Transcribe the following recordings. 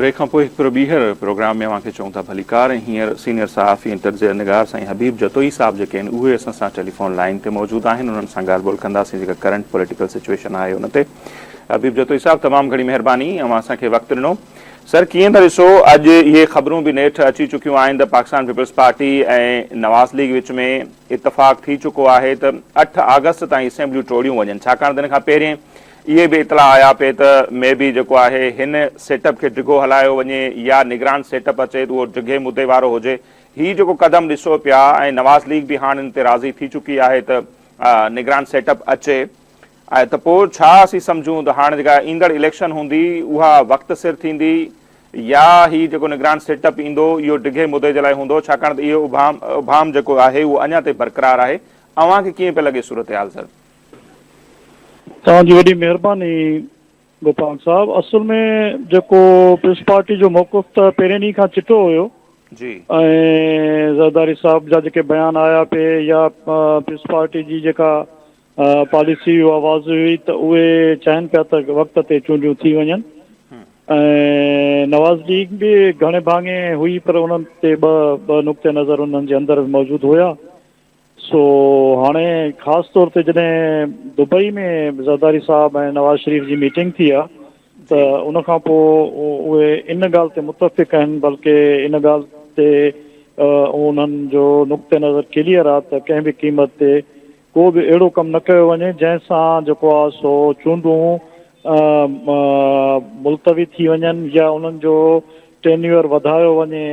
Break کان پوء هڪ ڀيرو ٻيهر پروگرام ۾ اوهان کي چئون ٿا ڀليڪار ۽ هينئر سينيئر صحافي ۽ تجزيه نگار سائين حبيب جتوئي صاحب جيڪي آهن اهي اسان سان ٽيليفون لائين تي موجود آهن انهن سان ڳالهه ٻولهه ڪنداسين جيڪا ڪرنٽ پوليٽيڪل سچويشن آهي ان تي. حبيب جتوئي صاحب تمام گهڻي مهرباني اوهان اسان کي وقت ڏنو. سر ڪيئن ٿا ڏسو اڄ اهي خبرون به نيٺ اچي چڪيون آهن ته Pakistan peoples party ۽ Nawaz league وچ ۾ اتفاق ٿي چڪو آهي ته اٺ آگسٽ تائين اسيمبليون ٽوڙيون وڃن ڇاڪاڻ ته ان کان پهرين اهي به اطلاع آيا پئي ته مي بي جيڪو آهي هن سيٽ اپ کي ڊگهو هلايو وڃي يا نگران سيٽ اپ اچي ته اهو ڊگهي مدي وارو هجي. هي جيڪو قدم ڏسو پيا ۽ نواز ليگ به هاڻ ان تي راضي ٿي چڪي آهي ته نگران سيٽ اپ اچي ۽ ته پوء ڇا اسين سمجهون ته هاڻ جيڪا ايندڙ اليڪشن هوندي اها وقت سر ٿيندي يا هي جيڪو نگران سيٽ اپ ايندو اهو ڊگهي مدي جي لاء هوندو ڇاڪاڻ ته اهو ابهام ابهام جيڪو آهي اهو اڃا تائين برقرار آهي. اوهان کي ڪيئن پئي لڳي صورتحال سر؟ توهان جي وڏي مهرباني گوپانگ صاحب اصل ۾ جيڪو پيپلز پارٽي جو موقف ته پهرين ڏينهن کان چٽو هيو جي ۽ زرداري صاحب جا جيڪي بيان آيا پي يا پيپلز پارٽي جي جيڪا پاليسي اها واضح هئي ته اهي چاهين پيا ته وقت تي چونڊيون ٿي وڃن ۽ نواز ليگ به گهڻي ڀاڱي هئي پر انهن تي ٻه ٻه نقطه نظر انهن جي اندر به موجود هيا سو هاڻي خاص طور تي جڏهن دبئي ۾ زرداري صاحب ۽ نواز شريف جي ميٽنگ ٿي آ ته ان کان پوء اهي ان ڳالهه تي متفق آهن بلڪه ان ڳالهه تي انهن جو نقطه نظر ڪليئر آ ته ڪنهن به قيمت تي ڪو به اهڙو ڪم نه ڪيو وڃي جنهن سان جيڪو آ سو چونڊون ملتوي ٿي وڃن يا انهن جو ٽينيوئر وڌايو وڃي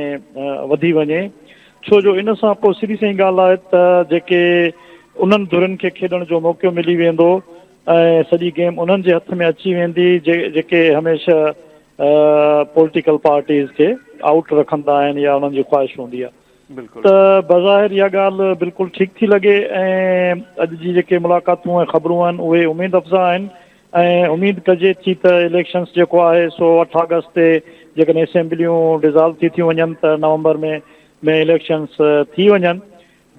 وڌي وڃي ڇو جو ان سان پوء سڌي سئين ڳالهه آهي ته جيڪي انهن ڌرين کي کيڏڻ جو موقعو ملي ويندو ۽ سڄي گيم انهن جي هٿ ۾ اچي ويندي جيڪي هميشه پوليٽيڪل پارٽيز کي آئوٽ رکندا آهن يا انهن جي خواهش هوندي آهي ته بظاهر اها ڳالهه بلڪل ٺيڪ ٿي لڳي ۽ اڄ جي جيڪي ملاقاتون ۽ خبرون آهن اهي اميد افزا آهن ۽ اميد ڪجي ٿي ته اليڪشنس جيڪو آهي سو اٺ آگسٽ تي جيڪڏهن اسيمبليون ڊزالو ٿي ٿيون وڃن ته نومبر ۾ ۾ اليڪشنس ٿي وڃن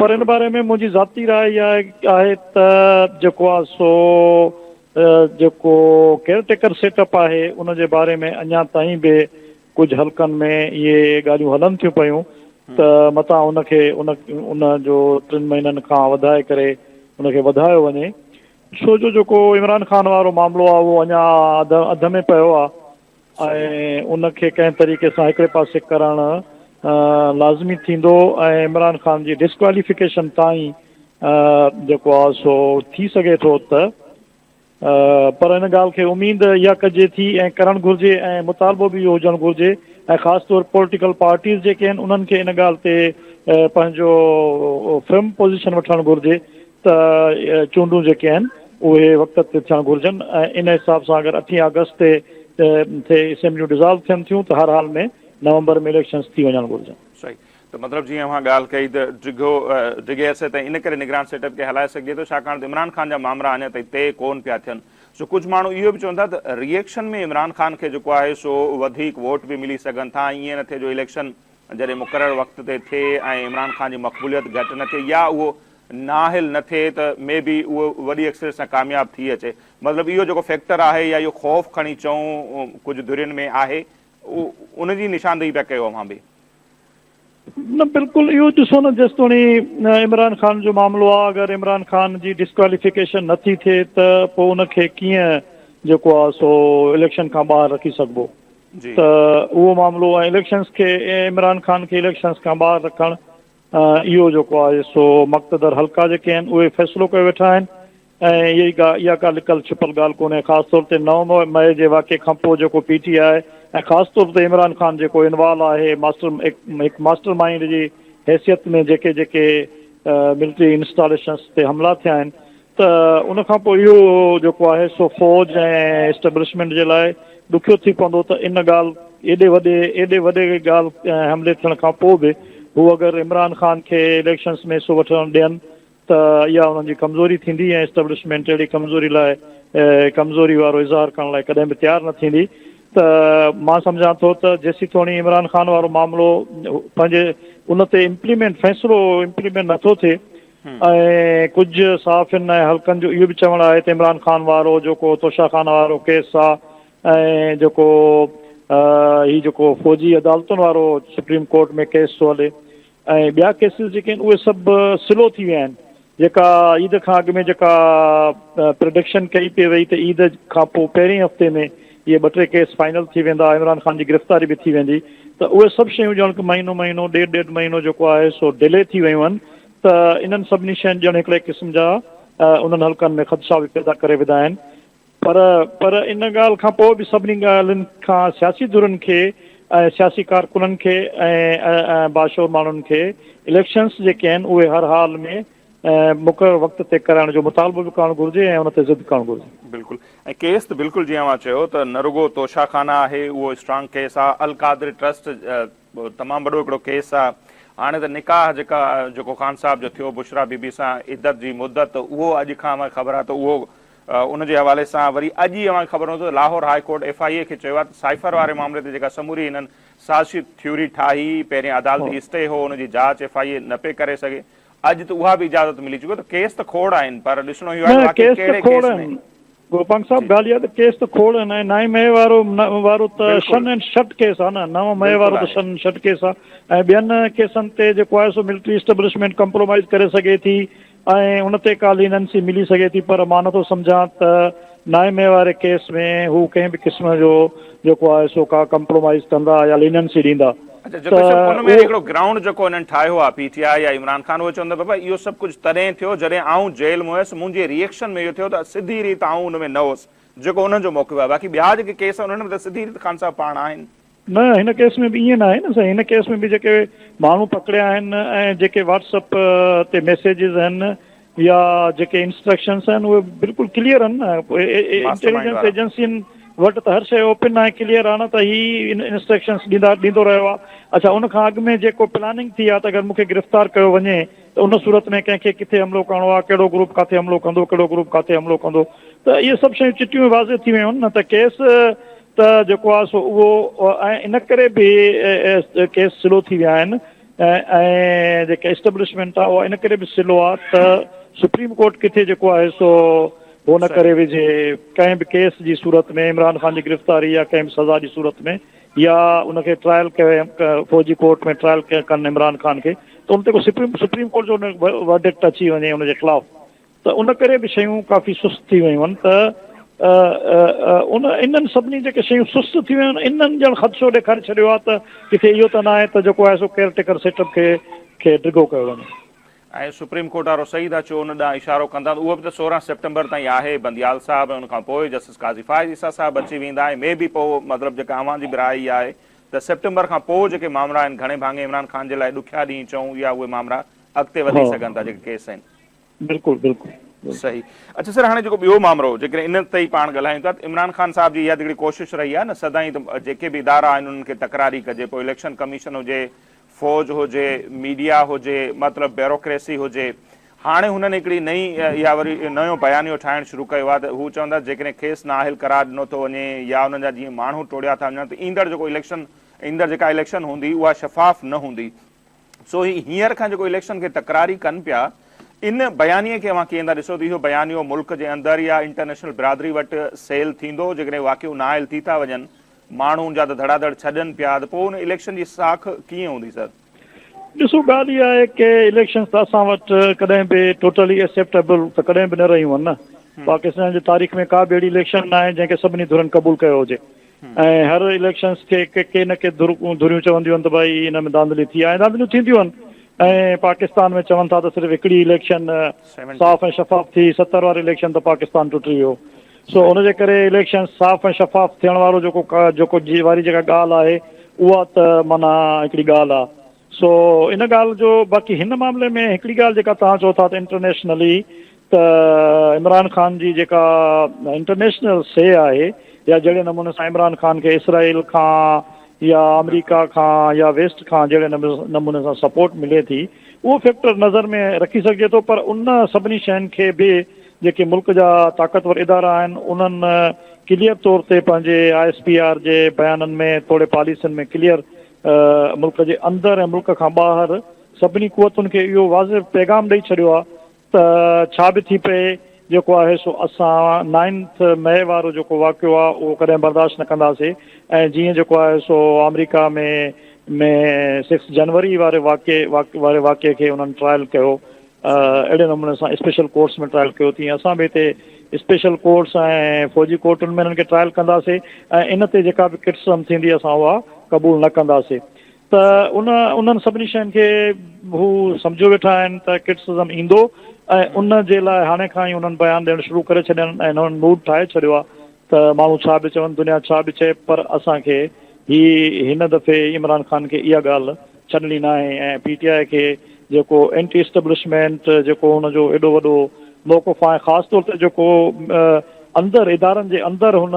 پر ان باري ۾ منهنجي ذاتي راء اها آهي ته جيڪو آهي سو جيڪو ڪيئر ٽيڪر سيٽ اپ آهي ان جي باري ۾ اڃا تائين به ڪجهه حلقن ۾ اهي ڳالهيون هلن ٿيون پيون ته متان ان کي ان ان جو ٽن مهينن کان وڌائي ڪري ان کي وڌايو وڃي ڇو جو جيڪو عمران خان وارو معاملو آهي اهو اڃا اڌ اڌ ۾ پيو آهي ۽ ان کي ڪنهن طريقي سان هڪڙي پاسي ڪرڻ لازمي ٿيندو ۽ عمران خان جي ڊسڪواليفڪيشن تائين جيڪو آهي سو ٿي سگهي ٿو ته پر ان ڳالهه کي اميد اها ڪجي ٿي ۽ ڪرڻ گهرجي ۽ مطالبو به اهو هجڻ گهرجي ۽ خاص طور پوليٽيڪل پارٽيز جيڪي آهن انهن کي ان ڳالهه تي پنهنجو فرم پوزيشن وٺڻ گهرجي ته چونڊون جيڪي آهن اهي وقت تي ٿيڻ گهرجن ۽ ان حساب سان اگر اٺين آگسٽ تي تي اسيمبليون ڊزالو ٿين ٿيون ته هر حال ۾ نومبر ۾ اليڪشنز ٿي وڃڻ گهرجن. صحيح ته مطلب جيئن اوهان ڳالهه ڪئي ته ڊگهو ڊگهي عرصي تائين ان ڪري نگران سيٽ اپ کي هلائي سگهجي ٿو ڇاڪاڻ ته عمران خان جا مامرا اڃا تائين طئي ڪون پيا ٿين سو ڪجهه ماڻهو اهو به چون ٿا ته ري ايڪشن ۾ عمران خان کي جيڪو آهي سو وڌيڪ ووٽ به ملي سگهن ٿا ۽ ائين نه ٿئي جو اليڪشن جڏهن مقرر وقت تي ٿئي ۽ عمران خان جي مقبوليت گهٽ نه ٿئي يا اهو نااهل نه ٿئي ته مي بي اهو وڏي اڪثريت سان ڪامياب ٿي اچي. مطلب اهو جيڪو فيڪٽر آهي يا اهو خوف کڻي چئون ڪجهه ڌرين ۾ آهي ان جي نشاندهي پيا ڪيو اوهان به. نه بلڪل اهو ڏسو نه جيستوڻي عمران خان جو معاملو آهي اگر عمران خان جي ڊسڪواليفڪيشن نه ٿي ٿئي ته پوء ان کي ڪيئن جيڪو آهي سو اليڪشن کان ٻاهر رکي سگهبو ته اهو معاملو ۽ اليڪشنس کي عمران خان کي اليڪشنس کان ٻاهر رکڻ اهو جيڪو آهي سو مقتدر حلقا جيڪي آهن اهي فيصلو ڪيو ويٺا آهن ۽ اهي ئي اها ڪا لڪل ڇپل ڳالهه ڪونهي خاص طور تي نو مئي جي واقعي کان پوء جيڪو پي ٽي آء ۽ خاص طور تي عمران خان جيڪو انوالو آهي ماسٽر هڪ ماسٽر مائينڊ جي حيثيت ۾ جيڪي جيڪي ملٽري انسٽاليشنس تي حملا ٿيا آهن ته ان کان پوء اهو جيڪو آهي سو فوج ۽ اسٽيبلشمينٽ جي لاء ڏکيو ٿي پوندو ته ان ڳالهه ايڏي وڏي ايڏي وڏي ڳالهه ۽ حملي ٿيڻ کان پوء به هو اگر عمران خان کي اليڪشنس ۾ حصو وٺڻ ڏين ته اها انهن جي ڪمزوري ٿيندي ۽ اسٽيبلشمينٽ اهڙي ڪمزوري لاء ڪمزوري وارو اظهار ڪرڻ لاء ڪڏهن به تيار نه ٿيندي ته مان سمجهان ٿو ته جيسيتوڻي عمران خان وارو معاملو پنهنجي ان تي امپليمينٽ فيصلو امپليمينٽ نٿو ٿئي ۽ ڪجهه صحافين ۽ حلقن جو اهو به چوڻ آهي ته عمران خان وارو جيڪو توشا خان وارو ڪيس آ ۽ جيڪو هي جيڪو فوجي عدالتن وارو سپريم ڪورٽ ۾ ڪيس ٿو هلي ۽ ٻيا ڪيسز جيڪي آهن اهي سڀ سلو ٿي ويا آهن جيڪا عيد کان اڳ ۾ جيڪا پرڊڪشن ڪئي پئي وئي ته عيد کان پوء پهرين هفتي ۾ اهي ٻه ٽي ڪيس فائنل ٿي ويندا عمران خان جي گرفتاري به ٿي ويندي ته اهي سڀ شيون ڄڻ مهينو مهينو ڏيڍ ڏيڍ مهينو جيڪو آهي سو ڊلي ٿي ويون آهن ته انهن سڀني شين ڄڻ هڪڙي قسم جا انهن حلقن ۾ خدشا به پيدا ڪري وڌا آهن پر پر ان ڳالهه کان پوء به سڀني ڳالهين کان سياسي ڌرين کي ۽ سياسي ڪارڪنن کي ۽ باشعور ماڻهن کي اليڪشنس جيڪي آهن اهي هر حال ۾ مقرر وقت تي ڪرائڻ جو مطالبو به ڪرڻ گهرجي ۽ ان تي ضد ڪرڻ گهرجي. بلڪل ۽ ڪيس ته بلڪل جيئن اوهان چيو ته نه رڳو توشا خانه آهي اهو اسٽرانگ ڪيس آهي القادر ٽرسٽ تمام وڏو هڪڙو ڪيس آهي هاڻي ته نڪاح جيڪا جيڪو خان صاحب جو ٿيو بشريٰ بي بي سان عدت جي مدت اهو اڄ کان اوهان کي خبر آهي ته اهو ان جي حوالي سان وري اڄ ئي اوهان کي خبر هوندو ته Lahore high court F I اي کي چيو آهي ته سائفر واري معاملي تي جيڪا سموري هنن سازشي ٿيوري ٺاهي، پهرين عدالتي اسٽي هو ان جي جاچ ايف I اي نه پئي ڪري سگهي، اڄ ته اها به اجازت ملي چڪي ته ڪيس ته کوڙ آهن پر ڏسڻو اهو آهي ته نه واقعي ڪيس ته ڪهڙي کوڙ ڪيس ۾. آهن گوپانگ صاحب جي ڳالهه اها ته ڪيس ته کوڙ آهن ۽ نائين مئي وارو وارو ته بلڪل شن اينڊ شٽ ڪيس آهي نه نو مئي بلڪل وارو ته آهي. شن اينڊ شٽ ڪيس آهي ۽ ٻين ڪيسن تي جيڪو آهي سو ملٽري اسٽيبلشمينٽ ڪمپرومائز ڪري سگهي ٿي ۽ ان تي ڪا ليننسي ملي سگهي ٿي پر مان نٿو سمجهان ته نائين مئي واري ڪيس ۾ هو ڪنهن به قسم جو جيڪو آهي سو ڪا ڪمپرومائيز ڪندا يا ليننسي ڏيندا اڇا ته جيڪو سڀ ان ۾ اهو هڪڙو گرائونڊ جيڪو انهن ٺاهيو آهي پي ٽي آء يا عمران خان اهو چون ٿا بابا اهو سڀ ڪجهه تڏهن ٿيو جڏهن آئون جيل ۾ هيس منهنجي ري ايڪشن ۾ اهو ٿيو ته سڌي ريت آئون ان ۾ نه هوس جيڪو انهن جو موقف آهي باقي ٻيا جيڪي ڪيس آهن انهن ۾ ته سڌي ريت خان صاحب پاڻ آهن. نه هن ڪيس ۾ به ائين ناهي نه سائين هن ڪيس ۾ به جيڪي ماڻهو پڪڙيا آهن ۽ جيڪي واٽس اپ تي ميسيجز آهن يا جيڪي انسٽرڪشنس آهن اهي بلڪل ڪليئر آهن نه ماسٽر مائنڊ انٽيليجنس وارا. ايجنسين وٽ ته هر شيء اوپن آهي ڪليئر آهي نه ته هي انسٽرڪشنس ڏيندا ڏيندو رهيو آهي اڇا ان کان اڳ ۾ جيڪو پلاننگ ٿي آهي ته اگر مون کي گرفتار ڪيو وڃي ته ان صورت ۾ ڪنهن کي ڪٿي حملو ڪرڻو آهي ڪهڙو گروپ ڪاٿي حملو ڪندو ڪهڙو گروپ ڪاٿي حملو ڪندو ته اهي سڀ شيون چٽيون واضح ٿي ويون آهن نه ته ڪيس ته جيڪو آهي سو اهو ۽ ان ڪري به ڪيس سلو ٿي ويا آهن ۽ جيڪا اسٽيبلشمينٽ آهي اها ان ڪري به سلو آهي ته سپريم ڪورٽ ڪٿي جيڪو آهي سو هو نه ڪري وجهي ڪنهن به ڪيس جي صورت ۾ عمران خان جي گرفتاري يا ڪنهن به سزا جي صورت ۾ يا ان کي ٽرائل فوجي ڪورٽ ۾ ٽرائل ڪن عمران خان کي ته ان تي ڪو سپريم ڪورٽ جو ورڊڪٽ اچي وڃي ان جي خلاف ته ان ڪري به شيون ڪافي سست ٿي ويون آهن ته ان انهن سڀني جيڪي شيون سست ٿي ويون آهن انهن ڄڻ خدشو ڏيکاري ڇڏيو آهي ته ڪٿي اهو ته ناهي ته جيڪو آهي سو ڪيئر ٽيڪر سيٽ اپ کي کي ڊگهو ڪيو وڃي. ۽ سپريم ڪورٽ وارو صحيح ٿا چئو ان ڏانهن اشارو ڪندا ته اهو به ته 16 سيپٽمبر تائين آهي بنديال صاحب ۽ ان کان پوء جسٽس قاضي فائز عيسيٰ صاحب اچي ويندا ۽ مي بي پوء مطلب جيڪا اوهان جي به راء اها آهي ته سيپٽمبر کان پوء جيڪي مامرا آهن گهڻي ڀاڱي عمران خان جي لاء ڏکيا ڏينهن چئون يا اهي مامرا اڳتي وڌي سگهن ٿا جيڪي ڪيس آهن. بلڪل بلڪل. صحيح اڇا سر هاڻي جيڪو ٻيو مامرو جيڪڏهن ان تي ئي پاڻ ڳالهايون ٿا ته عمران خان صاحب جي اها ته هڪڙي ڪوشش رهي آهي نه سدائين ته جيڪي به ادارا آهن انهن کي تڪراري ڪجي پوء اليڪشن ڪميشن هجي فوج هجي ميڊيا هجي مطلب بيوروڪريسي هجي هاڻي هنن هڪڙي نئين اها وري نيو بيانيو ٺاهڻ شروع ڪيو آهي ته هو چون ٿا جيڪڏهن کيس نااهل قرار ڏنو ٿو وڃي يا انهن جا جيئن ماڻهو ٽوڙيا ٿا وڃن ته ايندڙ جيڪو اليڪشن ايندڙ جيڪا اليڪشن هوندي اها شفاف نه هوندي سو هي هينئر کان جيڪو اليڪشن کي تڪراري ڪن پيا ان بيانيي کي اوهان ڪيئن ٿا ڏسو ته اهو بيانيو ملڪ جي اندر يا انٽرنيشنل برادري وٽ سيل ٿيندو جيڪڏهن واقعو نااهل ٿي ٿا وڃن ماڻهو ان جا ته ڌڙا ڌڙ ڇڏن پيا ته پوء ان اليڪشن جي ساک ڪيئن هوندي سر؟ ڏسو ڳالهه اها آهي ڪي اليڪشنز ته اسان وٽ ڪڏهن به ٽوٽلي ايڪسيپٽيبل ته ڪڏهن به نه رهيون آهن نه پاڪستان جي تاريخ ۾ ڪا به اهڙي اليڪشن ناهي جنهن کي سڀني ڌرين قبول ڪيو هجي ۽ هر اليڪشنز کي ڪي نه ڪي ڌريون چونديون آهن ته ڀائي ان ۾ ڌانڌلي ٿي آهي ۽ ڌانڌليون ٿينديون آهن ۽ پاڪستان ۾ چون ٿا ته صرف هڪڙي اليڪشن صاف ۽ شفاف ٿي 70 واري اليڪشن ته پاڪستان ٽٽي ويو سو ان جي ڪري اليڪشن صاف ۽ شفاف ٿيڻ وارو جيڪو جيڪو جي واري جيڪا ڳالهه آهي اها ته معنيٰ هڪڙي ڳالهه آهي سو ان ڳالهه جو باقي هن معاملي ۾ هڪڙي ڳالهه جيڪا توهان چئو ٿا ته انٽرنيشنلي ته عمران خان جي جيڪا انٽرنيشنل سي آهي يا جهڙي نموني سان عمران خان کي اسرائيل کان يا آمريڪا کان يا ويسٽ کان جهڙي نموني سان سپورٽ ملي ٿي اهو فيڪٽر نظر ۾ رکي سگهجي ٿو پر ان سڀني شين کي به جيڪي ملڪ جا طاقتور ادارا آهن انهن ڪليئر طور تي پنهنجي I S P R جي بيانن ۾ توڙي پاليسين ۾ ڪليئر ملڪ جي اندر ۽ ملڪ کان ٻاهر سڀني قوتن کي اهو واضح پيغام ڏئي ڇڏيو آهي ته ڇا به ٿي پئي جيڪو آهي سو اسان نائنٿ مئي وارو جيڪو واقعو آهي اهو ڪڏهن برداشت نه ڪنداسين ۽ جيئن جيڪو آهي سو آمريڪا ۾ ۾ سڪس جنوري واري واقعي واري واقعي کي انهن ٽرائل ڪيو اهڙي نموني سان اسپيشل ڪورٽس ۾ ٽرائل ڪيو تيئن اسان به هتي اسپيشل ڪورٽس ۽ فوجي ڪورٽن ۾ انهن کي ٽرائل ڪنداسين ۽ ان تي جيڪا به ڪرٽسزم ٿيندي اسان اها قبول نه ڪنداسين ته ان انهن سڀني شين کي هو سمجهيو ويٺا آهن ته ڪرٽسزم ايندو ۽ ان جي لاء هاڻي کان ئي انهن بيان ڏيڻ شروع ڪري ڇڏيا آهن ۽ انهن موڊ ٺاهي ڇڏيو آهي ته ماڻهو ڇا به چون دنيا ڇا به چئي پر اسان کي هي هن دفعي عمران خان کي اها ڳالهه ڇڏڻي ناهي ۽ پي ٽي آء کي جيڪو اينٽي اسٽيبلشمينٽ جيڪو هن جو ايڏو وڏو موقف آهي خاص طور تي جيڪو اندر ادارن جي اندر هن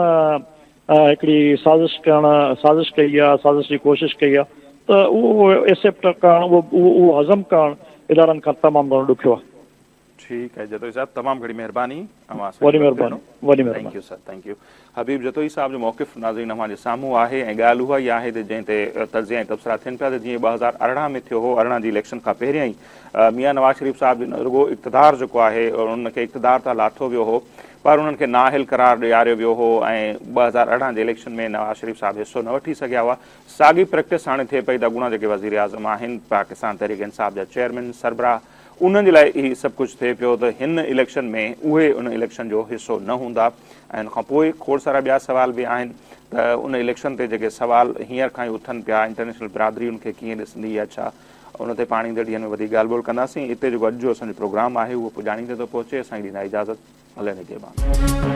هڪڙي سازش ڪرڻ سازش ڪئي آهي سازش جي ڪوشش ڪئي آهي ته اهو ايڪسيپٽ ڪرڻ اهو اهو هضم ڪرڻ ادارن کان تمام گهڻو ڏکيو آهي. ٺيڪ آهي جتوئي صاحب تمام گهڻي مهرباني اوهان اسان وڏي مهرباني وڏي مهرباني. Thank you sir thank you Habib Jatoi صاحب جو موقف ناظرين اوهان جي سامهون آهي ۽ ڳالهه اها ئي آهي ته جنهن تي تجزيا ۽ تبصرا ٿين پيا ته جيئن 2018 ۾ ٿيو هو 18 جي اليڪشن کان پهريان ئي ميان نواز شريف صاحب جو نه رڳو اقتدار جيڪو آهي ان کي اقتدار تان لاٿو ويو هو پر انهن کي نااهل قرار ڏياريو ويو هو ۽ 2018 جي اليڪشن ۾ نواز شريف صاحب حصو نه وٺي سگهيا هئا. ساڳي پريڪٽس هاڻي ٿئي پئي ته اڳوڻا جيڪي وزيراعظم آهن، پاڪستان تحريڪ انصاف جا چيئرمين، سربراهه، انهن جي لاء هي سڀ ڪجهه ٿئي پيو ته هن اليڪشن ۾ اهي ان اليڪشن جو حصو نه هوندا ۽ ان کان پوء کوڙ سارا ٻيا سوال به آهن ته ان اليڪشن تي جيڪي سوال هينئر کان ئي اٿن پيا انٽرنيشنل برادري ان کي ڪيئن ڏسندي يا ڇا ان تي پاڻ ايندڙ ڏينهن ۾ وڌيڪ ڳالهه ٻولهه ڪنداسين. اتي جيڪو اڄ جو اسان جو پروگرام آهي اهو پڄاڻي تي ٿو پهچي اسان کي ڏيندا اجازت. الله نگهبان.